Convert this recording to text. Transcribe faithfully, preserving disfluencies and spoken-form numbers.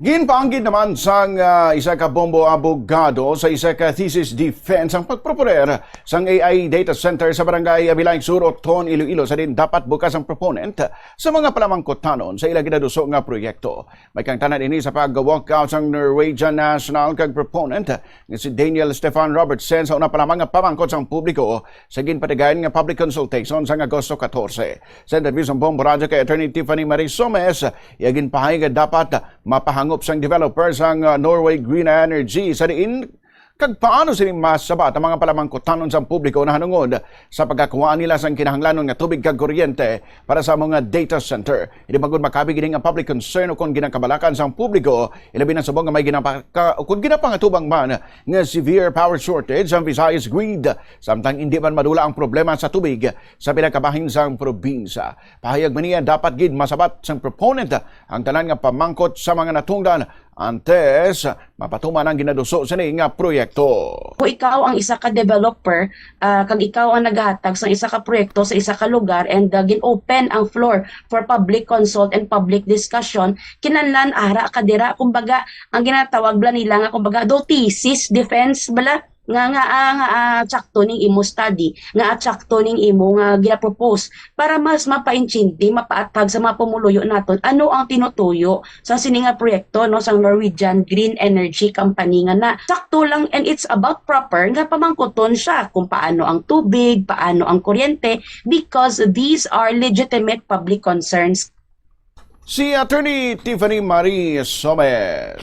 Ginpanggid naman sang ah, isa ka bombo abogado sa isa ka thesis defense ang pagproponer sang A I data center sa barangay Abilay Sur, Oton, Iloilo, sa din dapat bukas ang proponent sa mga palamangkutanon sa ila ginaduso nga proyekto. May kangtanan ini sa pag-walkout sang Norwegian national kag proponent nga si Daniel Stefan Robertson sa una pa lamang nga pamangkot sang publiko sa ginpatigayon nga public consultation sang Agosto katorse. Sa interview sang Bombo Radyo kay Attorney Tiffany Marie Somes, iya ginpahayag nga dapat mapahangop sang developer sang uh, Norway Green Energy sa diin kag paano sini masabat ang mga palamangkutanon sang publiko nahanungod sa pagkakuha nila sang kinahanglanon nga tubig kag kuryente para sa mga data center. Hindi man gud makabig ini nga public concern o kung ginakabalakan sang publiko, ilabi na subong nga may ginapaka, o kung ginapangatubang man nga severe power shortage ang Visayas grid, samtang hindi man madula ang problema sa tubig sa pinakabahin sang probinsya. Pahayag man niya, dapat gid masabat sang proponent ang tanan nga pamangkot sa mga natungdan antes mapatuman ang ginaduso sini nga proyekto. Kung ikaw ang isa ka developer, ah, kag ikaw ang nagahatag sa isa ka proyekto sa isa ka lugar, and ah, gin-open ang floor for public consult and public discussion, kinahanglan ara ka dira. Kumbaga, ang ginatawag bala nila nga, kumbaga, do thesis defense bala, nga, nga, ah, nga, ah, tsakto ning imo study, nga, ah, tsakto ning imo nga ginapropose, para mas mapaintindi, mapaathag sa mga pumuluyo naton ano ang tinutuyo sa sini nga proyekto, no, sang Norwegian Green Energy Company nga na. Sakto lang, and it's about proper nga pamangkuton siya kung paano ang tubig, paano ang kuryente, because these are legitimate public concerns. Si Attorney Tiffany Marie Somes.